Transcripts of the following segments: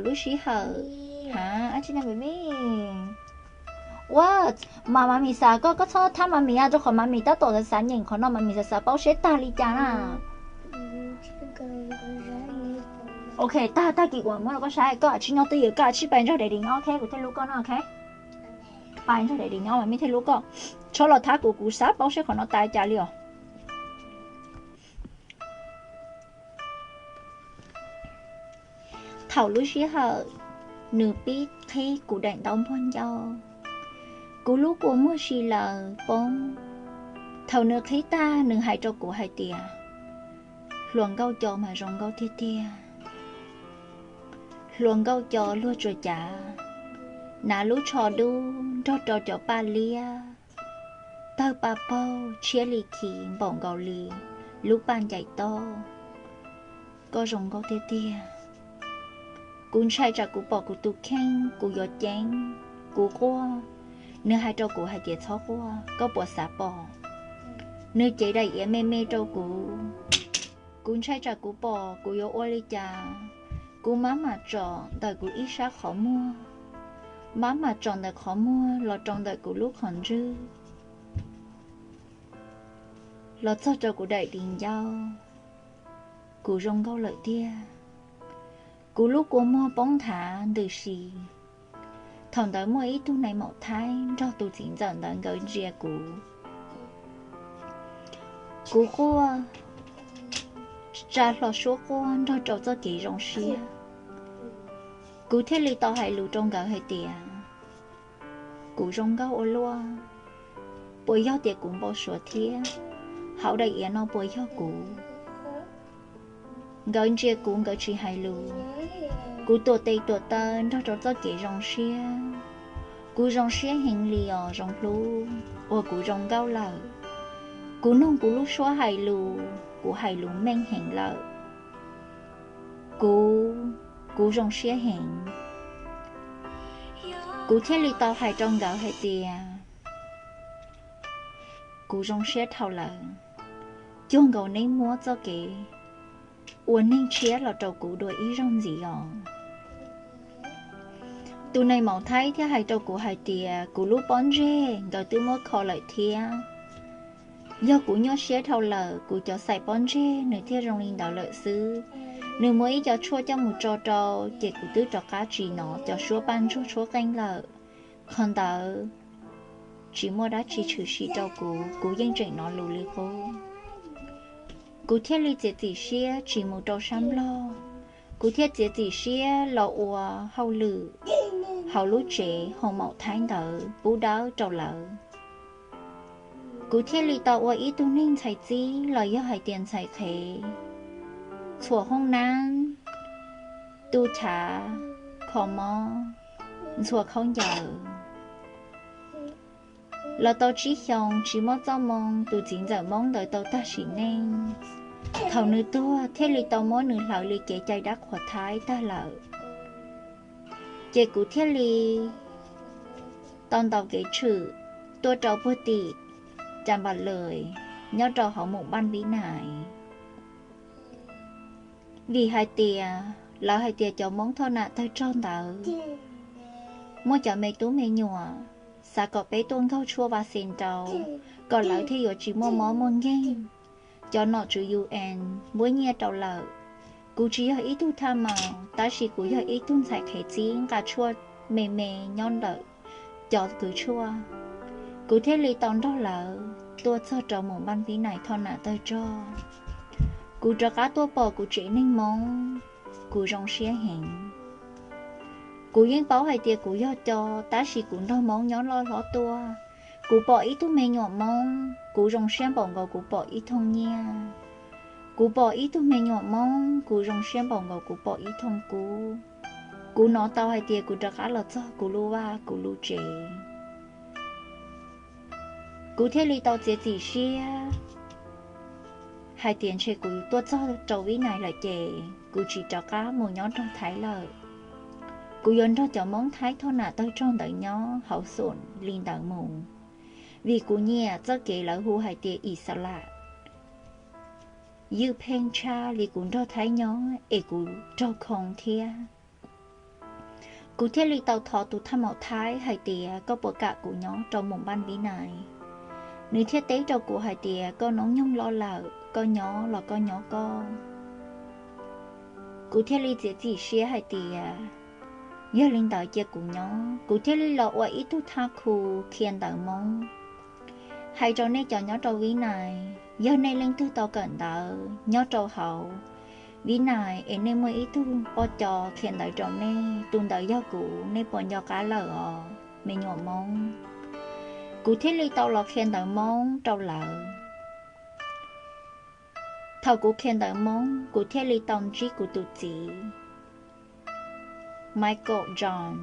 Lub sij hawm, ha, ab tsi na baby. Ua, mas Mami xav koj, koj txhob thab Mami a, rau qhov Mami tab tom xav xav nyeem qhov no, Mami xav xav paub seb tag li cas na. Ok, tag tag kis kuv mam muab rau koj saib, koj tsis nyob twj ywm, koj tsis pais nrog daddy nyob, ok, kuv thiaj hlub koj no, ok. Pais nrog daddy nyob Mami thiaj hlub koj. Txhob los thab kuv, kuv xav paub seb qhov no tas cas li os. Thaum lub sij hawm nws pib qhib kuv daim ntaub npog ncauj, kuv lub kua muag si lawm poob. Thaum nws qhib tag nws hais rau kuv hais tias, hluas nkauj co mas zoo nkauj tiag tiag. Hluas nkauj co luag tsuas cav, hnav lub tsho dub nrog rau cov paj liab, tawg paj paug tshiab li khi npaum nkaus li lub paj ncaim tob. Koj zoo nkauj tiag tiag. Kuv ntshai tsam kuv pom kuv tus kheej kuv yuav ceeb, kuv quaj. Nws hais rau kuv hais tias txhob quaj, koj puas xav pom? Nws cev daim iav me me rau kuv. Kuv ntshai tsam kuv pom kuv yuav ua li cas. Kuv mab mam tsom ntawm kuv ib sab qhov muag, mab mam tsom ntawm qhov muag los rau ntawm kuv lub qhov ntswg, los txog rau kuv daim di ncauj. Kuv zoo nkauj lawm tiag. Kuv lub kua muag poob nthav ntws si. Thaum ntawd muaj ib tug nais maum Thaib nrog tus txiv ntxawm ntawd nkawd ntsia kuv. Kuv quaj, tsa hlo suab quaj nrog rau txoj kev zoo siab. Kuv thiaj li tau hais lus rau nkawd hais tias, kuv zoo nkauj ua luaj, puas yog tias kuv npau suav thiab? Hauv daim iav no puas yog kuv? Nkawd ntsia kuv nkawd tsis hais lus. Kuv tuam tes tuam taw nrog rau txoj kev zoo siab. Kuv zoo siab heev li os Zoov Hlub, uas kuv zoo nkauj lawm. Kuv noog kuv lub suab hais lus, kuv hais lus meej heev lawm. Kuv, kuv zoo siab heev. Kuv thiaj li tau hais rau nkawd hais tias, kuv zoo siab dhau lawm. Cuag nkaus neb muab txoj kev ua neeg tshiab los rau kuv dua ib zaug ntxiv os. Tus nais maum Thaib thiaj hais rau kuv hais tias kuv lub pob ntseg nkawd twb muab kho lawm thiab. Yog kuv nyuaj siab dhau lawm, kuv cov xaim pob ntseg nws thiaj zoo li ntawd lawm xwb. Nws muab ib co tshuaj coj mus tso rau, ces kuv twb rov qab tsis hnov cov suab paj ntsuag tshuab qeej lawm. Qhov ntawd tsis muaj dab tsi tshwm sim rau kuv, kuv yeej tseem hnov lus li qub. Kuv thiaj li txiav txim siab tsis mus rau sab Nplog. Kuv thiaj txiav txim siab los ua hauj lwm hauv lub tsev hoo maum Thaib ntawd pub dawb rau lawv. Kuv thiaj li tau ua ib tug neeg ntxhais txib los yog hais tias ntxhais qhev, txhuam hoob nab, tu chav, kho mob, ntxhua khaub ncaws. Los tau tsib xyoos tsis muaj txoj moo, tus txiv ntxawm Hmoob ntawd tau tag sim neej. Thaum nws tuag thiaj li tau muab nws hlawv li kev cai dab qhuas Thaib tag lawm. Ces kuv thiaj li tau ntaus kev tshwm tuaj rau puag tim Cas Npas Lawm nyob rau hauv Mus Npaj Vib Nais. Vim hais tias lawv hais tias cov Hmoob thoj nam tawg rog ntawd muaj cov me tub me nyuam, xav kom peb tuaj nkaug tshuaj va xes rau, kom lawv thiaj yuav tsis muaj mob muaj nkeeg. Cov nom tswv UN muab nyiaj rau lawm. Kuv tsis yog ib tug thaj maus, tab sis kuv yog ib tug ntxhais qhev txib nqa tshuaj me me nyob ntawm cov kws tshuaj. Kuv thiaj li tau nrog lawv tuaj txog rau Mus Npaj Vib Nais thoj nam tawg rog. Kuv rov qab tuaj pom kuv tsev neeg Hmoob, kuv zoo siab heev. Kuv yeej paub hais tias kuv yog co, tab sis kuv nrog Hmoob nyob loj hlob tuaj. Kuv pom ib tug me nyuam Hmoob, kuv zoo siab npaum nkaus kuv pom ib thooj nyiaj. Kuv pom ib tug me nyuam Hmoob, kuv zoo siab npaum nkaus kuv pom ib thooj kub. Kuv hnov tau hais tias kuv rov qab los txog kuv lub vaj kuv lub tsev. Kuv thiaj li tau txiav txim siab hais tias ntshe kuv tuaj txog rau Vib Nais lawm ces kuv tsis rov qab mus nyob nrog Thaib lawm. Kuv yuav nrog cov Hmoob Thaib thoj nam tawg rog ntawd nyob hauv xoom li ntawd mus, vim kuv nyiam txoj kev lawv hu hais tias ib xas las, ywj pheej tshaj li kuv nrog Thaib nyob es kuv raug khoo thiab. Kuv thiaj li tau thov tus thaj maum Thaib hais tias koj puas kam kuv nyob rau Mumbai Vinay. Nws thiaj teb rau kuv hais tias koj noob nyoog loj lawm, koj nyob los koj nyob koj. Kuv thiaj li txiav txim siab hais tias yog li ntawd cia kuv nyob. Kuv thiaj li los ua ib tug thaj khu qhia ntawv Hmoob. Hais rau nej cov nyob rau Vinay, yog nej leej twg tau kawm ntawv nyob rau hauv Vinay es nej muaj ib tug poj co qhia ntawv rau nej, tus ntawd yog kuv, nej puas nco qab lawm os me nyuam Hmoob? Kuv thiaj li tau los qhia ntawv Hmoob rau lawv. Thaum kuv qhia ntawv Hmoob kuv thiaj li tau ntsib kuv tus txiv, Michael John.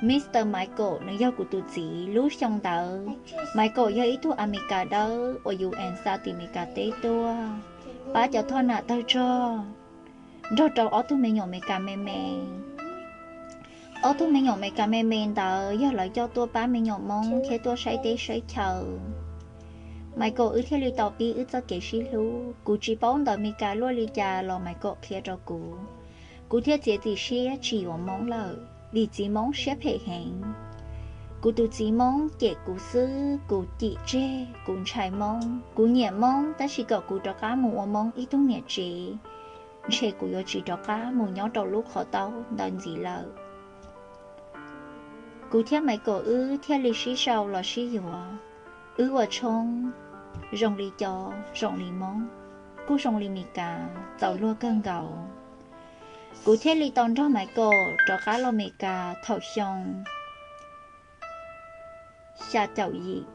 Mister Michael nws yog kuv tus txiv. Lub xyoo ntawd Michael yog ib tug Amelikas dawb uas yus en xa tim Amelikas teb tuaj pab cov thoj nam tawg rog nrog rau ob tug me nyuam Amelikas me me. Ob tug me nyuam Amelikas me me ntawd yog lawv coj tuaj pab me nyuam Hmoob thiab tuaj saib teb saib chaw. Michael wb thiaj li tau pib wb txoj kev sib hlub. Kuv tsis paub ntawv Amelikas luaj li cas los Michael qhia rau kuv. Kuv thiaj txiav txim siab tsis yuav Hmoob lawm vim txiv Hmoob siab phem heev. Kuv tus txiv Hmoob cem kuv xwb, kuv cim tseg, kuv ntshai Hmoob. Kuv nyiam Hmoob tab sis kom kuv rov qab mus ua Hmoob ib tug niam tsev, ntshe kuv yuav tsis rov qab mus nyob rau lub qhov taub ntawd ntxiv lawm. Kuv thiab Michael wb thiaj li sib sau los sib yuav. Wb ua tshoob zoo li co, zoo li Hmoob, kuj zoo li Amelikas, txaus luag kawg nkaus. Kuv thiaj li tau nrog Michael rov qab los Amelikas thaum xyoo xya caum yim,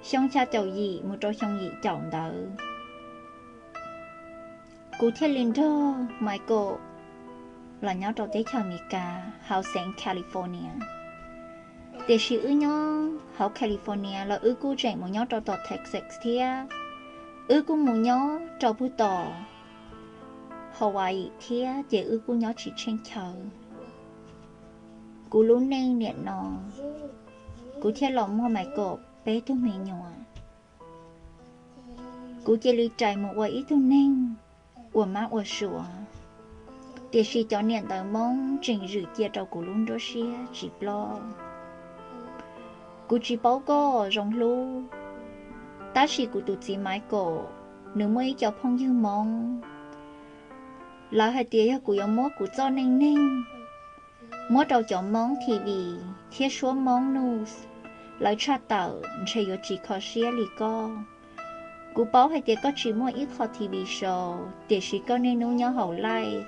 xyoo xya caum yim mus rau xyoo yim caum ntawd. Kuv thiaj li nrog Michael los nyob rau teb chaws Amelikas hauv xeev California. Tiam sis wb nyob hauv California los wb kuj tseem mus nyob rau tom Texas thiab. Wb kuj mus nyob rau puag tom Hawaii thiab ces wb kuj nyob tsis tsheej chaw. Kuv lub neej niam no, kuv thiaj los muaj Michael peb tug me nyuam. Kuv cia li rais mus ua ib tug neeg ua mab ua suav, tiam sis cov niam ntawv Hmoob tseem zwm cia rau kuv lub nruab siab tsis ploj. Kuv tsis paub koj zoo hlub, tab sis kuv tus txiv Michael, nws muaj ib co phooj ywg Hmoob, lawv hais tias yog kuv yuav muab kuv txoj neej neeg muab rau cov Hmoob TV thiab suab Hmoob news, lawv tshaj tawm ntshe yuav tsis kho siab li koj. Kuv paub hais tias koj tsis muaj ib qho TV show, tiam sis koj niaj hnub nyob hauv live.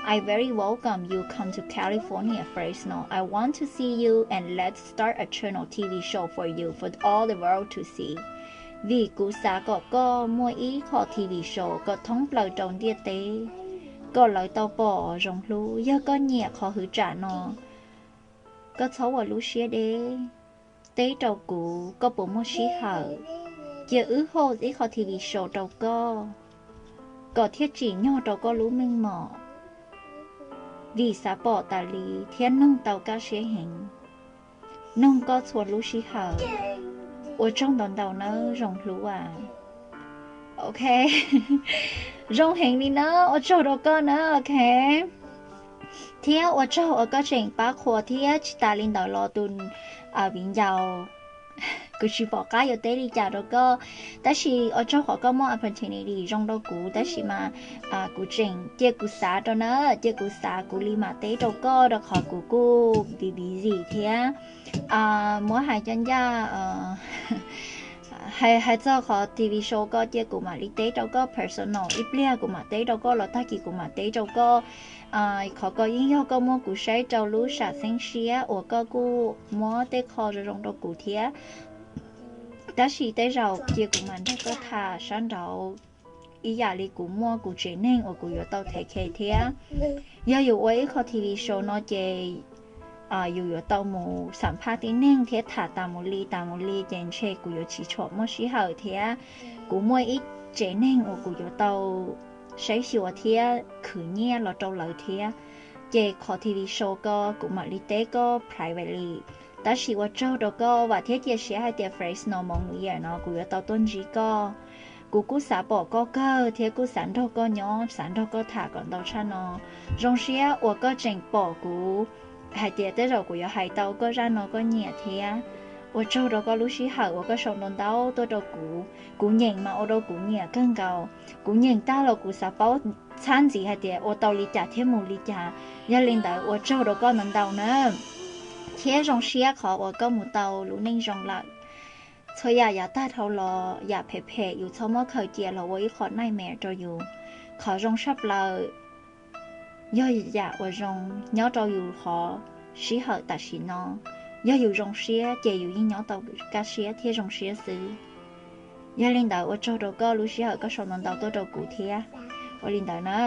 I very welcome you come to California, Fresno. I want to see you and let's start a channel TV show for you for all the world to see. Vim kuv xav kom koj muaj ib qho TV show kom thoob plaws rau ntiaj teb, kom lawv tau pom zoo hlub. Yog koj nyiam qhov hwv tsam no, koj txhob ua lub siab deb, teb rau kuv koj puas muaj sij hawm, cia wb host ib qho TV show rau koj, kom thiaj tsim nyog rau koj lub meej mom, vim xav pom tas li thiab noog tau kaj siab heev, noog koj txhua lub sij hawm. Ua tsaug ntau ntau nawb zoo hlub as. Ok, zoo heev li na, ua tsaug rau koj na, ok. Thiab ua tsaug uas koj tseem pab qhuas thiab tsis tas li ntawd los tus viv ncaus, kuv tsis pom qab yuav teb li cas rau koj, tab sis ua tsaug qhov koj muab opportunity zoo rau kuv, tab sis mas kuv tseem cia kuv xav rau na, cia kuv xav kuv li mam teb rau koj rau qhov kuv kuj busy thiab. Muab hais cov ncaj, hais txog qhov TV show ko cia kuv mam li teb rau koj personal, ib pliag kuv mam teb rau koj los tag kis kuv mam teb rau koj. Qhov ko yeej yog koj muab kuv saib rau lub sam xeeb siab uas koj kuj muab tej qho zoo zoo rau kuv thiab. Tab sis tej zaum cia kuv mam nrog koj tham sab nraud ib yam li kuv muaj kuv tsev neeg uas kuv yuav tau thev khe thiab. Yog yuav ua ib qho TV show no ces yus yuav tau mus xam phaj tib neeg thiab tham tas mus li tas mus li ces ntshe kuv yuav tsis tshua muaj sij hawm thiab. Kuv muaj ib tsev neeg uas kuv yuav tau saib xyuas thiab khwv nyiaj los rau lawv thiab. Ces qhov TV show ko kuv mam li teb koj privately. Tab sis ua tsaug rau koj, vam thiab cia siab hais tias Fresno Hmong New Year no kuv yuav tau tuaj ntsib koj. Kuv kuj xav pom koj kawg thiab kuv xav nrog koj nyob, xav nrog koj tham kom ntau tshaj no. Zoo siab uas koj tseem pom kuv, hais tias tej zaum kuv yuav hais tau koj zaj no koj nyiam thiab. Ua tsaug rau koj lub sij hawm uas koj sau ntau ntau tuaj rau kuv. Kuv nyeem mas ua rau kuv nyiam kawg nkaus. Kuv nyeem tag los kuv xav paub txhab ntxiv hais tias ua tau li cas thiab mus li cas. Yog li ntawd ua tsaug rau koj ntau ntau na, thiab zoo siab qhov uas koj mus tau lub neej zoo lawm. Txhua yam yav tag dhau los, yam phem phem yus txhob muab khaws cia los ua ib qho nightmare rau yus. Qhov zoo tshaj plaws yog yam uas zoo nyob rau yus qhov sij hawm tam sim no. Yog yus zoo siab ces yus yeej nyob tau kaj siab thiab zoo siab xwb. Yog li ntawd ua tsaug rau koj lub sij hawm koj sau ntau ntau tuaj rau kuv thiab. Ua li ntawd na.